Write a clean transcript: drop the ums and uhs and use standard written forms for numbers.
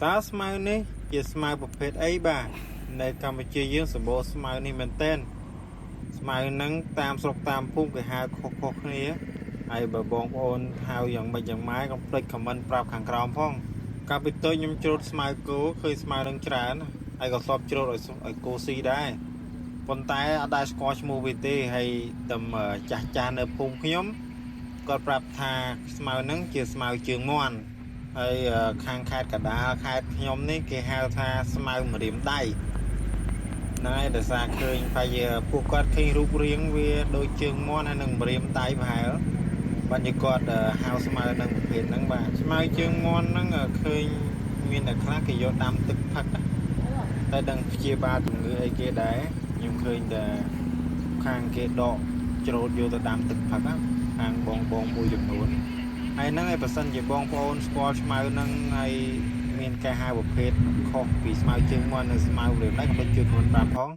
តើស្មៅនេះជាស្មៅប្រភេទអីបាទនៅកម្ពុជាយើងសម្បូរស្មៅនេះមែនទែនស្មៅហ្នឹងតាមស្រុកតាមភូមិគេហៅខុសៗគ្នាហើយបើបងប្អូនហៅយ៉ាងម៉េចយ៉ាងម៉ែកុំភ្លេច comment ប្រាប់ខាងក្រោមផងកាលពីតូចខ្ញុំច្រូតស្មៅគោឃើញស្មៅនឹងច្រើនហើយក៏ធ្លាប់ច្រូតឲ្យឲ្យគោស៊ីដែរប៉ុន្តែអត់ដែលស្គាល់ឈ្មោះវាទេហើយតែចាស់ចាស់នៅភូមិខ្ញុំគាត់ប្រាប់ថាស្មៅហ្នឹងជាស្មៅជើងមាន់ ហើយខាងខេត្តកដាលខេត្តខ្ញុំនេះគេហៅថាស្មៅម្រាមដៃហ្នឹងហើយដោយសារឃើញប្រហែលជាពួកគាត់ឃើញរូបរាងវាដូចជើងមាន់ហើយនឹងម្រាមដៃប្រហែលបានជាគាត់ហៅស្មៅនឹងប្រភេទហ្នឹងបាទស្មៅជើងមាន់ហ្នឹងឃើញមានតែខ្លះគេយកដាំទឹកផឹកតែដឹងព្យាបាលជំងឺអីគេដែរខ្ញុំឃើញតែខាងគេដកច្រូតយកទៅដាំទឹកផឹកខាងបងបងមួយចំនួន ហើយហ្នឹងឯងបើសិនជាបងប្អូនស្គាល់ស្មៅហ្នឹងហើយមានការហៅប្រភេទខុសពីស្មៅជើងមាន់និងស្មៅម្រាមដៃកុំភ្លេចជួយ comment ប្រាប់ផង។